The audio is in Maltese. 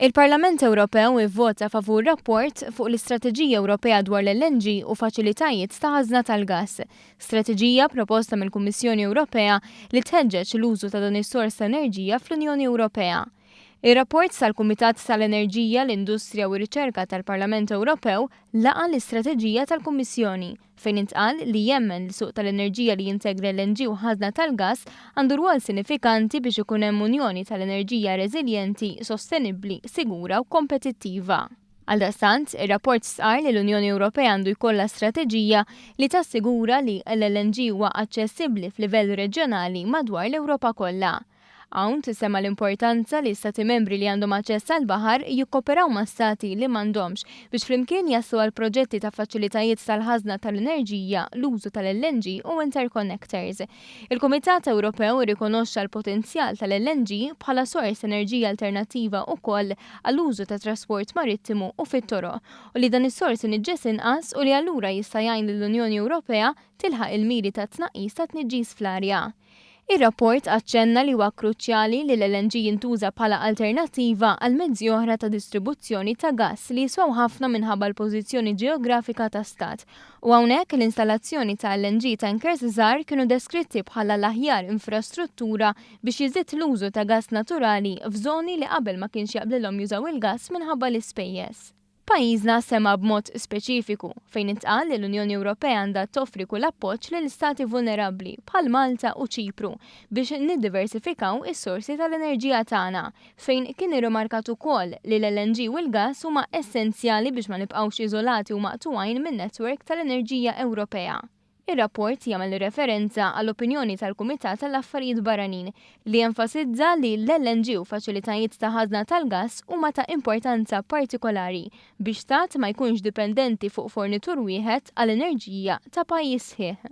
Il-Parlament Ewropew ivvota favur rapport fuq l-Istrateġija Ewropea dwar l-LNG u faċilitajiet ta' ħażna tal-gass, strateġija proposta mill-Kummissjoni Ewropea li tħeġġeġ l-użu ta' dan is-sors ta' enerġija fl-Unjoni Ewropea. Ir-rapport tal-Kumitat tal-Enerġija, l-Industrija u r-Riċerka tal-Parlament Ewropew laqa' l-istrateġija tal-Kummissjoni, fejn intqal li jemmen li suq tal-enerġija li jintegra LNG u ħażna tal-gass għandu rwol sinifikanti biex ikun hemm Unjoni tal-Enerġija reżiljenti, sostenibbli, sigura u kompetittiva. Għaldaqstant, ir-rapport stqarr li l-Unjoni Ewropea għandu jkollha strateġija li tassigura li l-LNG huwa aċċessibbli f'livell reġjonali madwar l-Ewropa kollha. Hawn tissemma l-importanza li Stati Membri li għandhom aċċess għall-baħar jikkooperaw ma' Stati li m'għandhomx biex flimkien jaslu għal proġetti ta' faċilitajiet tal-ħażna tal-enerġija, l-użu tal-LNG u interconnectors. Il-Kumitat Ewropew irrikonoxxa l-potenzjal tal-LNG bħala sors enerġija alternattiva wkoll għall-użu tat-trasport marittimu u fit-toroq u li dan is-sors iniġġes inqas u li allura jista' jgħin lill-Unjoni Ewropea tilħaq il-miri tat-tnaqqis tat-tniġġis fl-arja. Ir-rapport aċċenna li huwa kruċjali li l-LNG jintuża bħala alternattiva għal mezzi oħra ta' distribuzzjoni ta' gass li jiswew ħafna minħabba l-pożizzjoni ġeografika ta' stat u hawnhekk l-installazzjoni ta' LNG tankers żgħar kienu deskritti bħala l-aħjar infrastruttura biex jiżdied l-użu ta' gass naturali f'żoni li qabel ma kienx jaqblilhom jużaw il-gass minħabba l-ispejjeż. Pajjiżna ssemma b'mod speċifiku, fejn intqal li l-Unjoni Ewropea għandha toffri kull appoġġ lil stati vulnerabbli bħal Malta u Ċipru biex niddiversifikaw is-sorsi tal-enerġija tagħna, fejn kien irrimarkat ukoll li l-LNG u l-gass huma essenzjali biex ma nibqgħux iżolati u maqtugħin min-network tal-enerġija Ewropea. Ir-rapport jagħmel referenza għall-opinjoni tal-Kumitat għall-Affarijiet Barranin li jenfasizza li l-LNG u faċilitajiet ta' ħażna tal-gass huma ta' importanza partikolari biex stat ma jkunx dipendenti fuq fornitur wieħed għall-enerġija ta' pajjiż sħiħ.